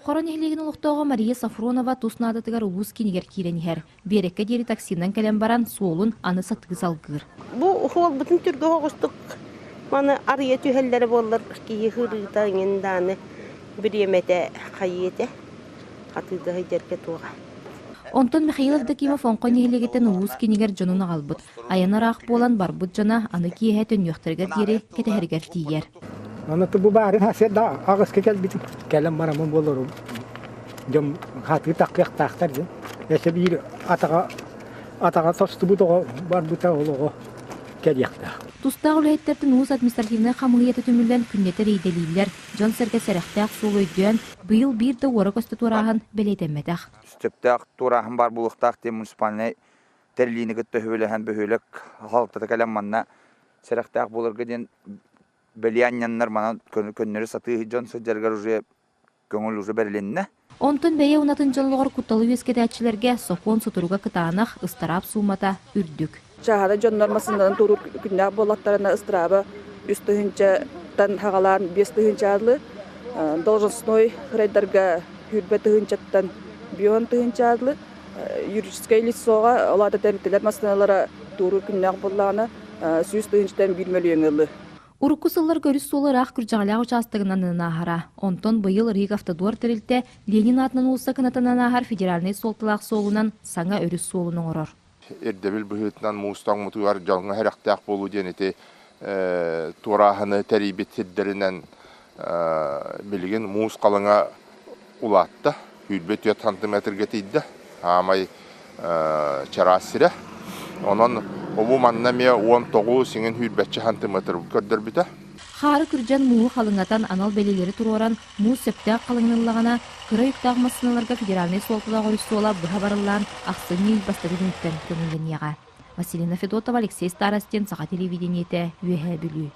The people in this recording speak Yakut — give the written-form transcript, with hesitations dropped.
Хоро нэһилиэгин олохтооҕо Мария Сафронова тус наадатыгар улуус киинигэр киирэн иһэр. Биэрэккэ диэри таксинан кэлэн баран, суолун аны сатыы салгыыр. Бу уһуолбутун түргэн оҕустук маны арыйа түһэллэрэ буоллар киһи ырыыта иҥин дааны бириэмэтэ хайыы этэ хатыыга сылдьарга туоҕа. Онтон Михаил Евдокимов Оҥхой нэһилиэгиттэн улуус киинигэр дьонун аҕалбыт. Айана ыраах буолан барбыт дьоно аны киэһэ төннүөхтэригэр диэри кэтэһэригэр тиийэр. Аны бу баарын да аҕыска кэлбитим. Кэлэн бараммын буоларым. Дьон хатыы таккыахтаахтар дьон. Өссө биир атаҕа атаҕа тостубут оҕо барбыта ол оҕо кэлиэхтээх. Тустаах үлэһиттэртэн улуус административнай хамыыһыйата түмүллэн күннэтэ рейдэлииллэр. Дьон-сэргэ сэрэхтээх суолу өйдөөн, быйыл биир да уора-көстө туорааһын бэлиэтэммэтэх. Сөптөөх туорааһын баар буолуохтаах диэн муниципальнай тэриллиини кытта сөбүлэһэн бөһүөлэк салалтата кэлэн манна сэрэхтээх буоларга диэн бэлиэ анньаннар манан көннөрү сатыы дьон сылдьарыгар уже көҥүл уже бэрилиннэ. Онтон бэйэ унатын дьоллоҕор кутталы үөскэтээччилэргэ сокуон сутуруга кытаанах, ыстараап суумата үрдүк. Чааһынай дьоннор массыынанан туоруур күннээх буоллахтарына ыстарааба үс тыһыынчаттан хаҕалаан биэс тыһыынчаалы, должностной ырайдарга сүүрбэ тыһыынчаттан бион тыһыынчаалы, юридическай лицоҕа ол аата тэрилтэлэр массыыналара туоруур күннээх буоллаҕына 100 тыһыынчаттан 1 мөлүйүөҥҥэ ылы. Урукку сылларга өрүс суола ыраах Күрдьэҕэлээх учаастагынан ааһара. Онтон быйыл Риг Автодор тэрилтэ Ленин аатынан уулусса кынатынан ааһар федеральнай суолталаах суолунан саҥа өрүс суолун оҥорор. Ирдэбил быһыытынан муус тоҥмутугар дьоҥҥо сэрэхтээх буолуу диэн ити туорааһыны тэрийбит сирдэринэн билигин муус халыҥа улаатта, 24 сантиметрга тиийдэ. Аамай чараас сирэ. Онон обу манна эмиэ 19 сиҥин сүүрбэччэ сантиметр көрдөрбүтэ. Хаары күрдьэн мууһу халыҥатан анал бэлиэлэри туруоран, муус сөптөөх халыҥныллаҕына, кыра уйуктаах массыыналарга федеральнай суолталаах өрүс суола быһа барыллаан ахсынньы ый бастакы күнүттэн көҥүллэниэҕэ. Василина Федотова, Алексей Старостин, Саха телевидениетэ, Үөһээ Бүлүү.